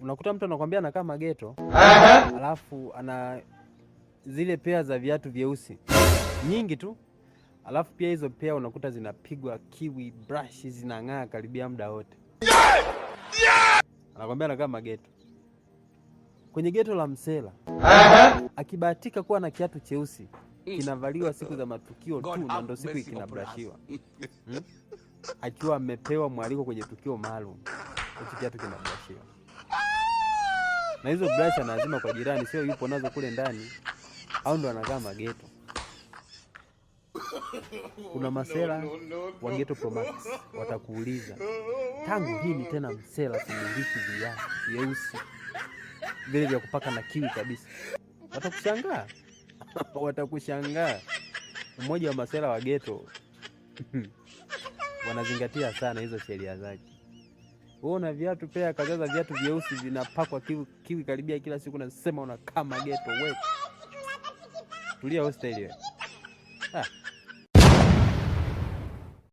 Unakuta mtu anakwambia anakaa mageto, alafu ana zile pea za viatu vyeusi nyingi tu, alafu pia hizo pea unakuta zinapigwa kiwi brush, zinang'aa karibia muda wote. Anakwambia anakaa mageto, kwenye geto la msela. Akibahatika kuwa na kiatu cheusi kinavaliwa siku za matukio tu, na ndo siku kinabrashiwa, Akiwa amepewa mwaliko kwenye tukio maalum, hicho kiatu kinabrashiwa na hizo brush anazima kwa jirani, sio yupo nazo kule ndani, au ndo anakaa mageto. Kuna masela wa Ghetto Pro Max watakuuliza tangu lini tena msela kumiliki viatu vyeusi vile vya kupaka na kiwi kabisa? Watakushangaa, watakushangaa. Mmoja wa masela wa ghetto wanazingatia sana hizo sheria zake. Wewe una viatu pea kadhaa za viatu vyeusi vinapakwa kiwi, kiwi karibia kila siku, nasema unakaa mageto wewe. Tulia hostel wewe. Ah.